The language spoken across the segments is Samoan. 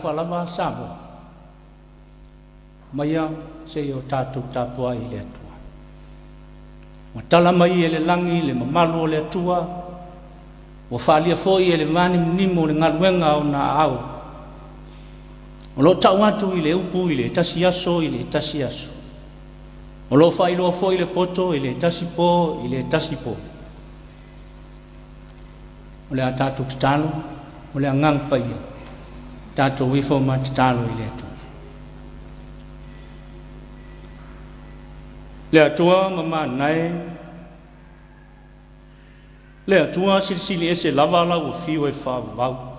Talofa lava Samoa, maia se i o tatou tapuai i le Atua. Ua tala mai e le lagi le mamalu o le Atua, ua faalia foi e le vanimonimo le galuega a ona aao. O lo o tau atu i le upu i le tasi aso i le tasi aso. O lo o faailoa foi le poto i le tasi po i le tasi po. O le a tatou tatalo, o le agaga paia, tatou ifo ma tatalo i le Atua. Le Atua mamana e, le Atua silisili ese lava lau afio e faavavau.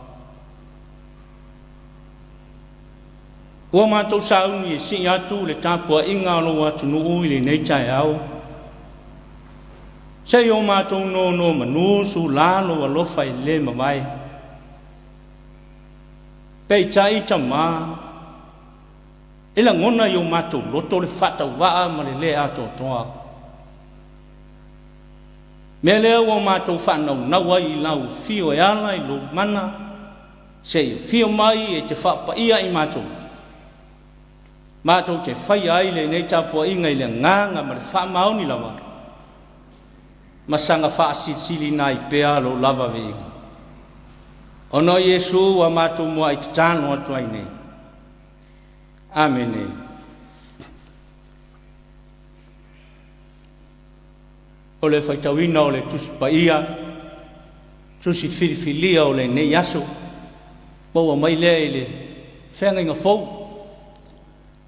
Ua matou sauni e sii atu le tapuaiga a lou atunuu i lenei taeao. Se i o matou nonomanu sula lou alofa e le mavae. Peitai Tama, e lagona i o matou loto le faatauvaa ma le le atoatoa. Mea lea ua matou faanaunau ai i lau afio e ala i lou mana, se i afio mai e te faapaia i matou, matou te faia ai lenei tapuaiga i le agaga ma le faamaoni lava, ma saga faasilisiliina ai pea lou lava viiga. Ona o Iesu ua matou muai tatalo atu ai nei. Amene. O le faitauina o le Tusi Paia, Tusi filifilia o lenei aso, maua mai lea i le Feagaiga Fou,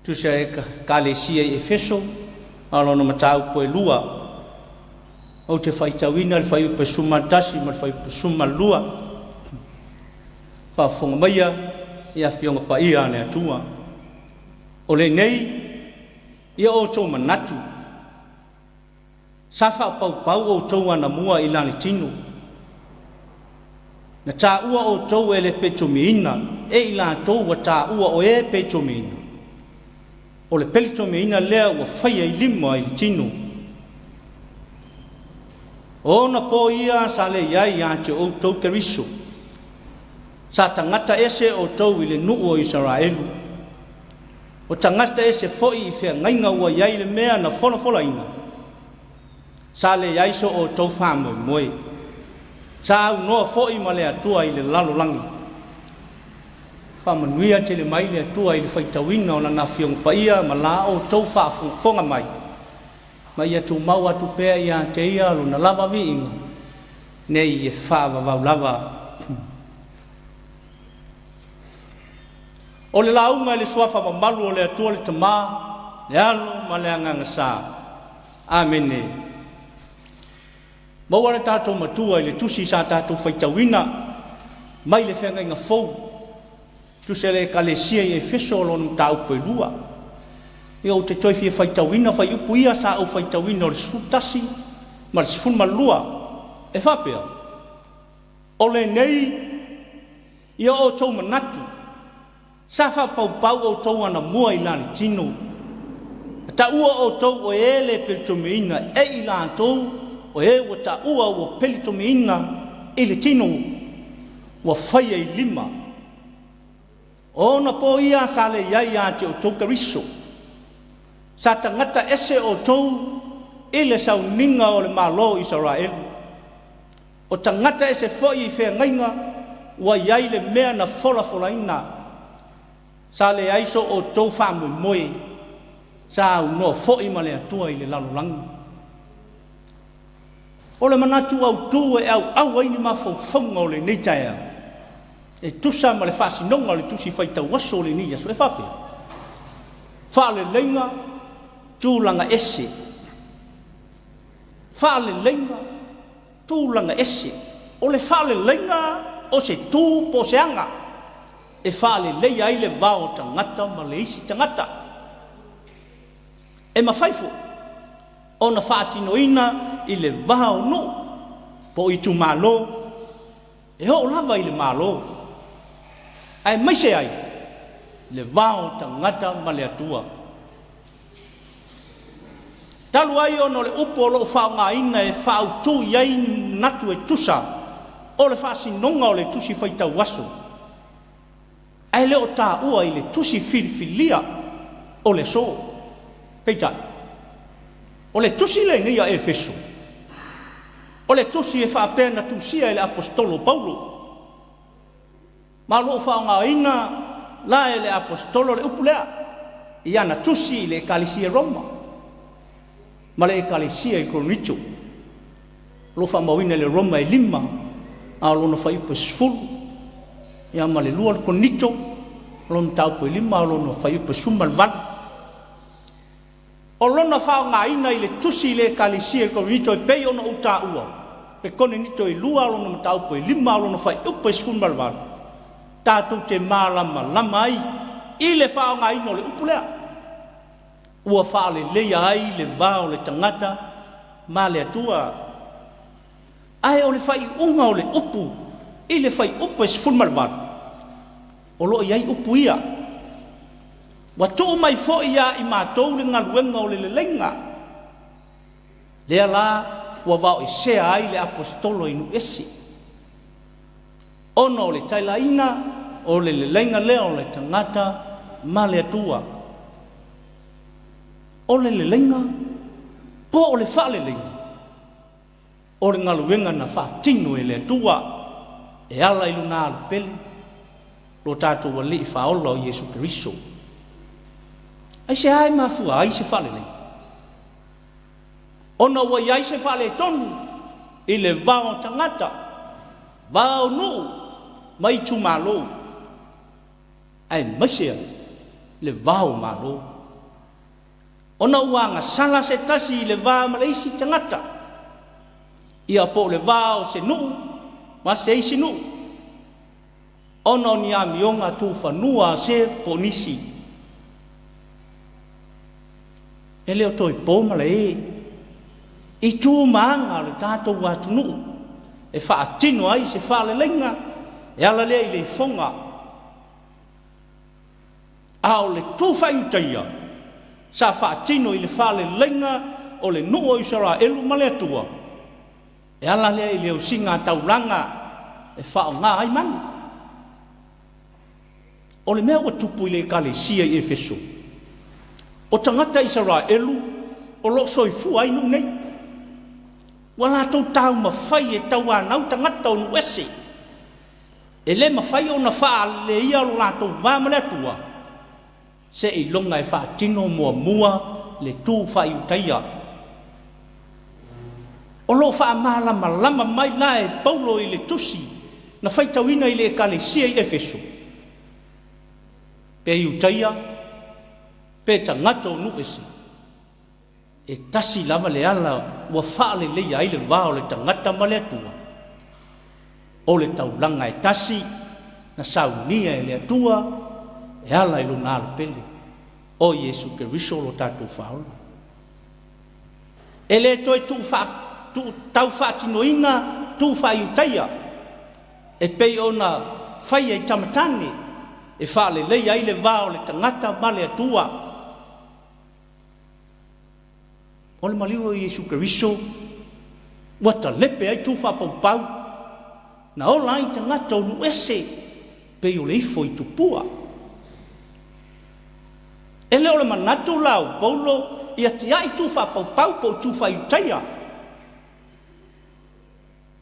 Tusi a Ekalesia i Efeso, ma lona mataupu e 2. Ou te faitauina le fuaiupu e 11 ma le fuaiupu 12. Faafofoga maia i Afioga Paia a le Atua. O lenei, ia outou manatu, sa faapaupau outou anamua i lale tino. Na taua outou e le petomiina e i latou ua taua o e petomiina. O le peletomiina lea ua faia i lima i le tino. O ona po ia sa le i ai ia te outou Keriso. Sa tagata ese outou i le nuu o Isaraelu. O tagata ese foi i feagaiga ua i ai le mea na folafolaina. Sa leai so outou faamoemoe. Sa aunoa foi ma le Atua i le lalolagi. Faamanuia tele mai le Atua i le faitauina o lana Afioga Paia ma la outou faafogafoga mai. Ma ia tumau atu pea ia te ia lona lava viiga, nei e faavavau lava. O le lauga i le suafa mamalu o le Atua le Tama, le Alo ma le Agaga Sa. Amene. Maua le tatou matua i le tusi sa tatou faitauina mai le feagaiga fou, tusi a le Ekalesia i Efeso o lona mataupu e 2. Ia ou te toe fia faitauina fuaiupu ia sa ou faitauina o le 11 ma le 12 e faapea, o lenei ia outou manatu, sa faapaupau outou anamua i lale tino. Na taua outou o e le peletomiina e i latou o e ua taua ua peletomiina i le tino, ua faia i lima. O ona po ia sa le i ai ia te outou Keriso. Sa tagata ese outou i le sauniga o le Malo o Isaraelu. O tagata ese foi i feagaiga ua i ai le mea na folafolaina. Sa leai so outou faamoemoe, sa aunoa foi ma le Atua i le lalolagi. O le manatu autu e auau ai ni mafaufauga o lenei taeao, e tusa ma le faasinoga o le tusi faitau aso o lenei aso, e faapea, faaleleiga tulaga ese. Faaleleiga tulaga ese. O le faaleleiga o se tu po o se aga e faaleleia ai le va o tagata ma le isi tagata. E mafai foi ona faatinoina i le va o nuu po o itumalo e oo lava i le Malo, aemaise ai le va o tagata ma le Atua. Talu ai ona o le upu o lo o faaaogaina e faaautu i ai ni manatu e tusa o le faasinoga o le tusi faitau aso, Ae le o taua i le tusi filifilia o le aso. Peitai, o le tusi lenei a Efeso, o le tusi e faapea na tusia e le Aposetolo Paulo, ma o lo o faaaogaina la e le Aposetolo le upu lea i ana tusi i le Ekalesia i Roma ma le Ekalesia i Korinito. O lo o faamauina i le Roma e 5, a o lona fuaiupu e 10, ia ma le 2 Korinito, lona mataupu e 5, a o lona fuaiupu e 18. O lona faaaogaina i le tusi i le Ekalesia i Korinito e pei ona ou taua, le Korinito e 2 lona mataupu e 5, a o lona fuaiupu e 18, tatou te malamalama ai i le faaaogaina o le upu lea, ua faaleleia ai le va o le tagata ma le Atua. Ae o le faaiuga o le upu i le fuaiupu e 18, o lo o i ai upu ia, ua tuu mai foi ia i matou le galuega o le leleiga, lea la ua vaoesea ai le Aposetolo i nuu ese, ona o le taelaina o le leleiga lea o le tagata ma le Atua. O le leleiga po o le faaleleiga, o le galuega na faatino e le Atua e ala i lona Alu pele, lo tatou Alii Faaola o Iesu Keriso. Aisea e mafua ai se faaleleiga? Ona ua i ai se faaletonu i le va o tagata, va o nuu ma itumalo, aemaise ai le va o Malo. Ona ua agasala se tasi i le va ma le isi tagata, ia po o le va o se nuu ma se isi nuu, ona o ni amioga tufanua a se po o nisi. E le o toe po malae i tu ma aga o le tatou atunuu e faatino ai se faaleleiga e ala lea i le ifoga. A o le tu faa-Iutaia sa faatino i le faaleleiga o le nuu o Isaraelu ma le Atua, e ala lea i le osiga taulaga e faaaoga ai manu. O le mea ua tupu i le Ekalesia i Efeso, o tagata Isaraelu o lo o soifua ai nuu nei, ua latou taumafai e tauanau tagata o nuu ese, e le mafai ona faaleleia lo latou va ma le Atua, seiloga e faatino muamua le tu faa-Iutaia. O lo o faamalamalama mai la e Paulo i le tusi na faitauina i le Ekalesia i Efeso, pe Iutaia, pe tagata o nuu ese, e tasi lava le ala ua faaleleia ai le va o le tagata ma le Atua, o le taulaga e tasi na saunia e le Atua e ala i lona Alu pele, o Iesu Keriso lo tatou Faaola. E le toe tau faatinoina tu faa-Iutaia e pei ona faia i tamatane e faaleleia ai le va o le tagata ma le Atua. O le maliu o Iesu Keriso ua talepe ai tu faapaupau na ola ai tagata o nuu ese pei o le ifo i tupua. E le o le manatu la o Paulo ia tiai tu faapaupau po o tu faa-Iutaia.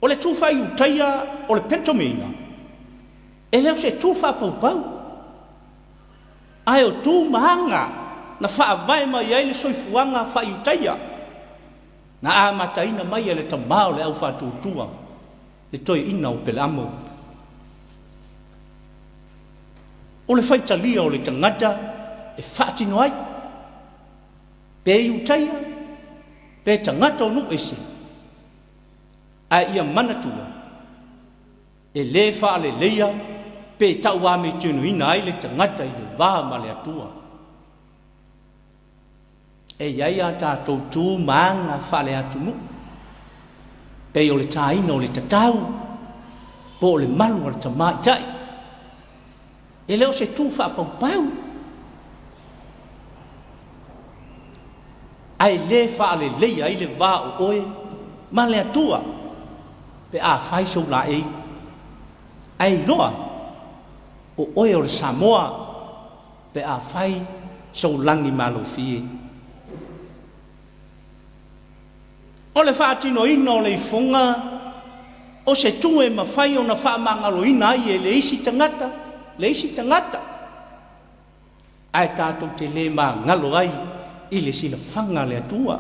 O le tu faa-Iutaia o le pentomina, e le o se tu faapaupau, ae o tu ma aga na faavae mai ai le soifuaga faa-Iutaia, na amataina mai e le tama o le aufaatuatua, le toeaina o Peleamo. O le faitalia o le tagata e faatino ai, pe Iutaia, pe tagata o nuu ese, ae ia manatua, e le faaleleia pe tauametinoina ai le tagata i le va ma le Atua. E i ai a tatou tu ma aga faaleatunuu, pei o le taina o le tatau po o le malu a le tamaitai. E le o se tu faapaupau, ae le faaleleia ai le va o oe ma le Atua pe a fai sou laei. Ae iloa O oe o le Samoa pe a fai sou lagi malofie. O le faatinoina o le ifoga o se tu e mafai ona faamagaloina ai e le isi tagata le isi tagata, ae tatou te le magalo ai i le silafaga a le Atua.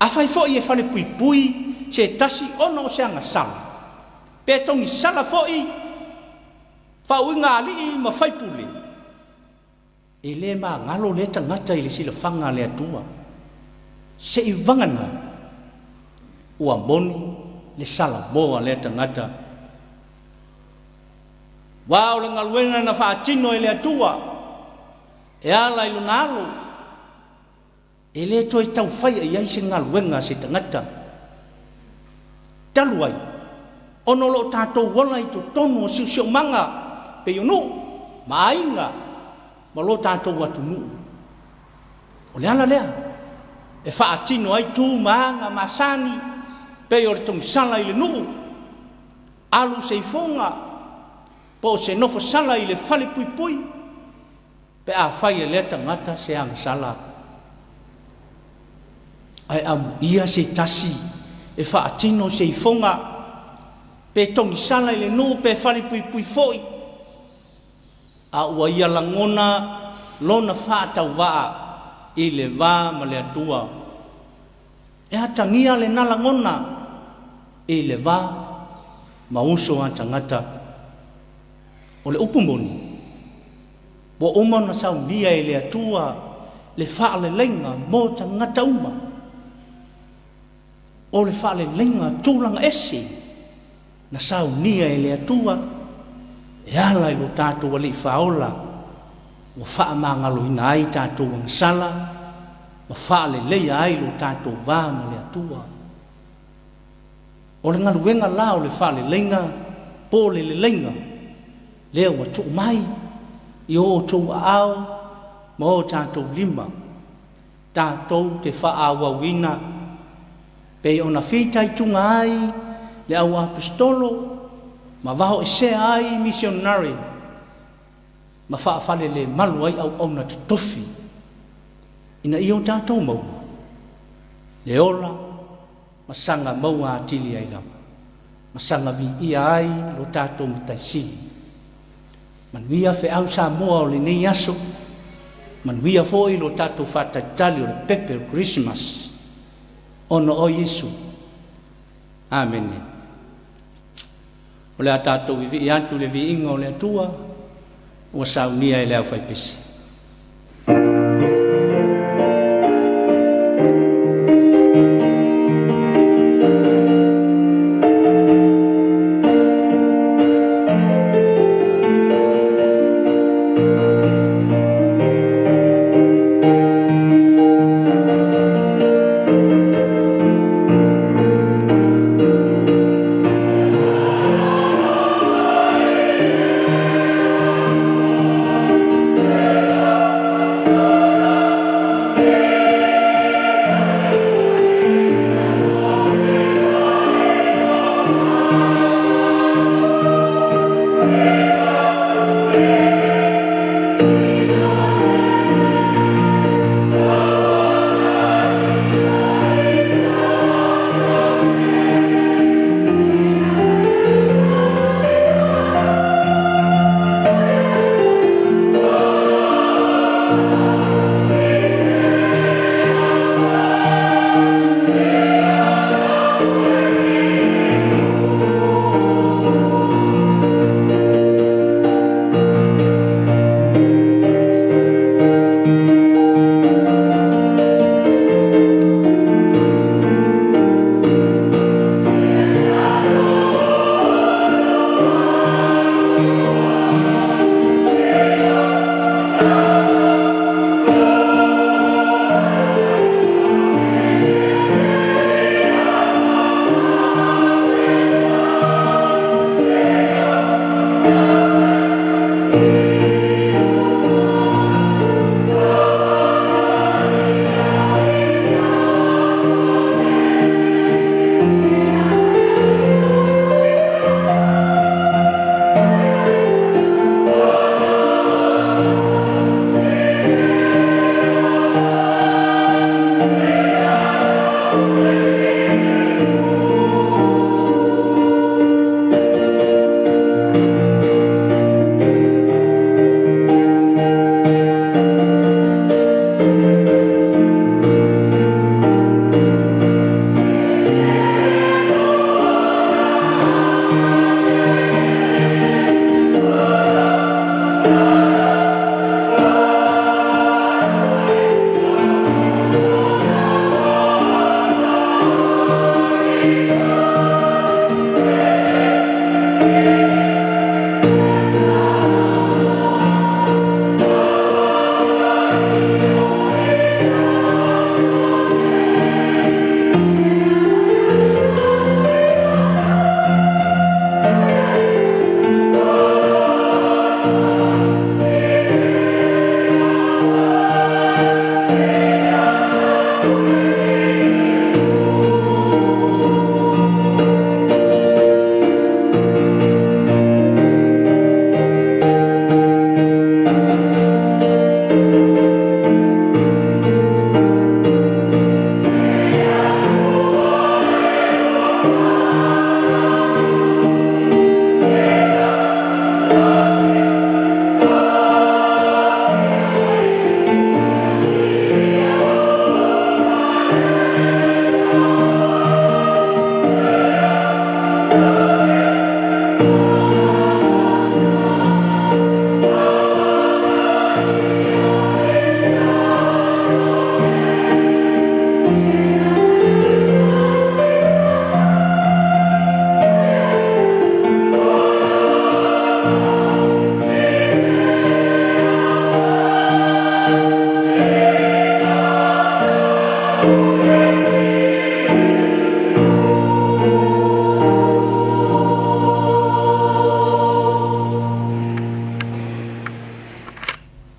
Afai foi e falepuipui se tasi ona o se agasala, pe togisala foi faauiga alii ma faipule, e le magalo lea tagata i le silafaga a le Atua, seiavagana ua moni le salamo a lea tagata. Aua o le galuega na faatino e le Atua e ala i Lona Alo, e le toe tau faia i ai se galuega a se tagata. Talu ai, ona o lo o tatou ola i totonu o siosiomaga pei o nuu ma aiga ma lo tatou atunuu. O le ala lea e faatino ai tu ma aga masani pei o le togisala i le nuu, alu se ifoga po o se nofosala i le falepuipui pe a fai e lea tagata se agasala. Ae amuia se tasi e faatino se ifoga pe togisala i le nuu pe falepuipui foi, a ua ia lagona lona faatauvaa i le va ma le Atua. E atagia lena lagona i le va ma uso a tagata. O le upu moni, ua uma ona saunia e le Atua le faaleleiga mo tagata uma. O le faaleleiga tulaga ese na saunia e le Atua e ala i lo tatou Alii Faaola ua faamagaloina ai tatou agasala ma faaleleia ai lo tatou va ma le Atua. O le galuega la o le faaleleiga po o le leleiga lea ua tuu mai i o outou aao ma o tatou lima tatou te faaauauina pei ona fitaituga ai le au aposetolo ma vaoesea ai misionare ma faafalelemalu ai auauna totofi ina ia o tatou maua le ola ma saga maua atili ai lava ma saga viia ai lo tatou Matai Sili. Manuia feau Samoa o lenei aso, manuia foi lo tatou faatalitali o le pepe o le Kerisimasi ona o Iesu. Amene. O le a tatou vivii atu i le viiga o le Atua ua saunia e le aufaipese.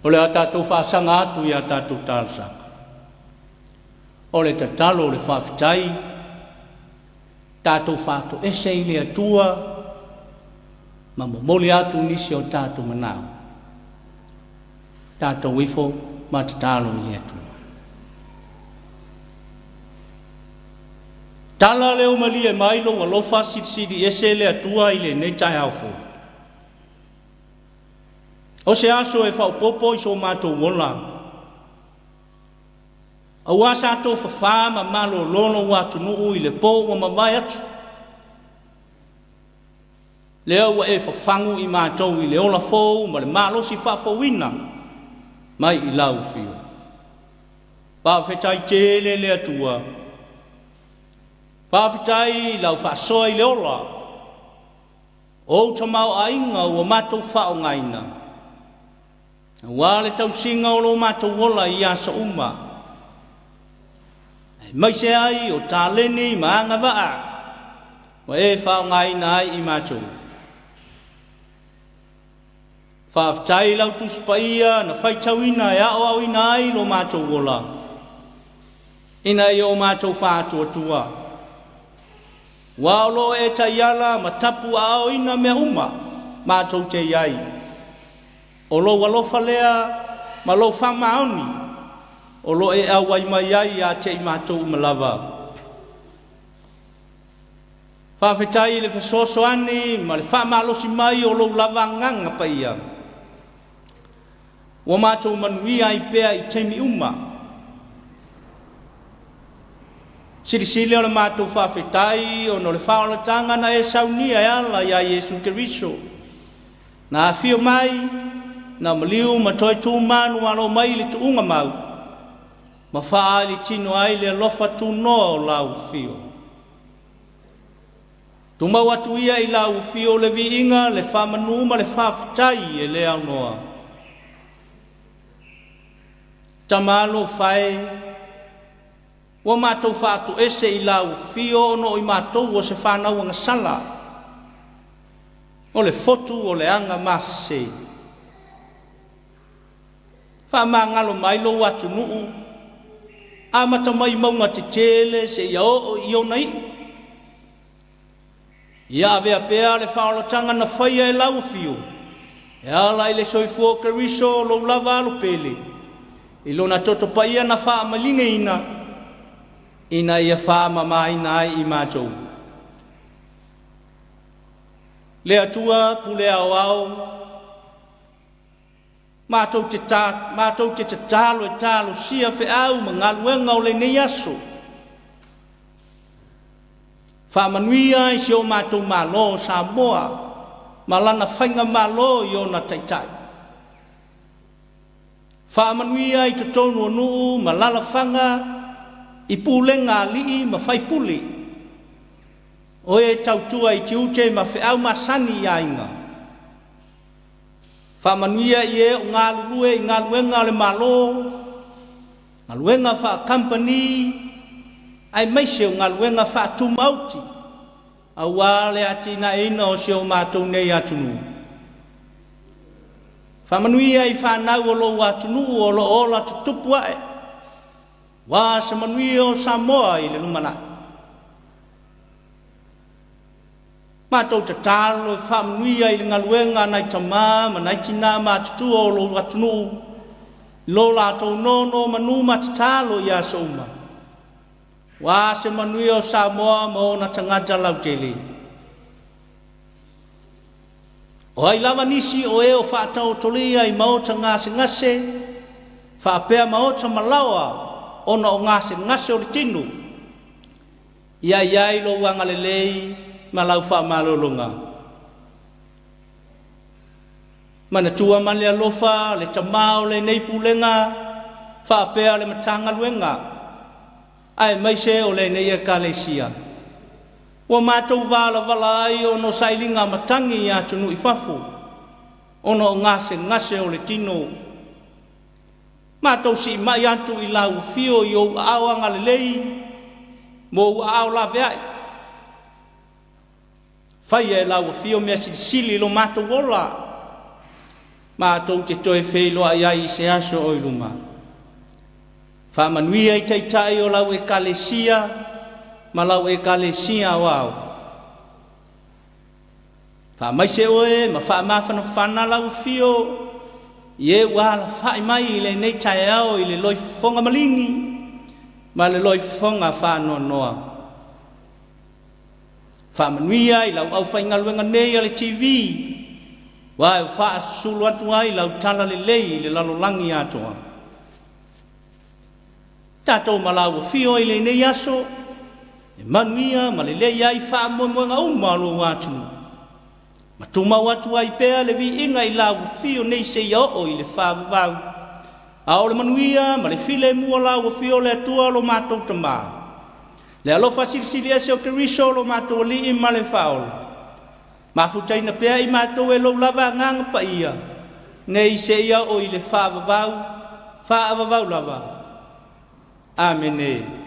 O le a tatou faasaga atu i a tatou talosaga. O le tatalo o le faafetai, tatou faatoese i le Atua ma momoli atu nisi o tatou manao, tatou ifo ma tatalo i le Atua. Tala leo malie mai lou alofa silisili ese le Atua i lenei taeao fou. O se aso e faaopoopo i so matou ola, aua sa tofafa ma malolo lou atunuu i le po ua mavae atu. Lea ua e fafagu i matou i le ola fou ma le malosi faafouina mai i lau afio. Faafetai tele le Atua, faafetai i lau faasoa i le ola, o ou tamaoaiga ua matou faaaogaina, aua le tausiga o lo matou ola i aso uma, aemaise ai o taleni ma agavaa ua e faaaogaina ai i matou. Faafetai i lau Tusi Paia na faitauina e aoaoina ai lo matou ola, ina ia o matou faatuatua, ua o lo o e taiala ma tapuaaoina mea uma matou te i ai. O lou alofa lea ma lou faamaoni o lo o e auai mai ai ia te i matou uma lava. Faafetai i le fesoasoani ma le faamalosi mai o lou lava Agaga Paia, ua matou manuia ai pea i taimi uma. Silisili o le matou faafetai ona o le faaolataga na e saunia e ala ia Iesu Keriso, na afio mai, na maliu ma toe tumanu alo mai i le tuuga mau, ma faaali tino ai le alofa tunoa o lau afio. Tumau atu ia i lau afio le viiga, le faamanu ma le faafetai e le aunoa. Tama alofa e, ua matou faatoese i lau afio ona o i matou o se fanau agasala, o le fotu o le aga masese. Faamagalo mai lou atunuu, amata mai i mauga tetele seia oo i ona iu. Ia avea pea le faaolataga na faia e lau afio, e ala i le soifua o Keriso lou lava alo pele, i lona toto paia na faamaligeina, ina ia faamamaina ai i matou. Le Atua pule aoao, matou te, ta, matou te tatalo e talosia feau ma galuega o lenei aso. Faamanuia i si o matou Malo o Samoa ma lana faigamalo i ona taitai. Faamanuia i totonu o nuu ma alaalafaga i pulega a alii ma faipule, o e tautua i tiute ma feau masani i aiga. Faamanuia i e o galulue i galuega a le Malo, galuega faa-kamupani, aemaise o galuega faatumauti, aua le atinaeina o si o matou nei atunuu. Faamanuia i fanau o lou atunuu o lo o ola tutupu ae, aua se manuia o Samoa i le lumanai. Matou tatalo e faamanuia i le galuega a nai tamā ma nai tinā matutua o lou atunuu, lo latou nonomanu ma tatalo i aso uma, aua se manuia o Samoa ma ona tagata lautele. O ai lava nisi o e o faataotolia i maota gasegase, faapea maota malaoa ona o gasegase o le tino, ia i ai lou agalelei ma lau faamalologa. Manatua ma le alofa le tamā o lenei pulega faapea le Matagaluega, aemaise o lenei Ekalesia, ua matou valavala ai ona o sailiga matagi i atunuu i fafo, ona o gasegase o le tino. Matou siimai atu i lau afio i ou aao agalelei ma ou aao laveai. Faia e lau afio mea silisili i lo matou ola. Matou te toe feiloai ai i se aso o i luma. Faamanuia i Taitai o lau Ekalesia ma lau Ekalesia Aoao. Faamaise Oe ma faamafanafana lau afio i e ua alafai mai i lenei taeao i le loifofoga maligi ma le loifofoga faanoanoa. Faamanuia i lau aufaigaluega nei a le TV ua e faasusulu atu ai lau talalelei i le lalolagi atoa. Tatou ma lau afio i lenei aso e manuia ma lelei ai faamoemoega uma o lou atunuu, ma tumau atu ai pea le viiga i lau afio nei seia oo i le faavavau. A o le manuia ma le filemu o lau afio o le Atua lo matou Tama, le alofa silisili ese o Keriso lo matou Alii ma le Faaola, mafutaina pea i matou e lou lava Agaga Paia, nei seia oo i le faavavau, faavavau lava. Amene.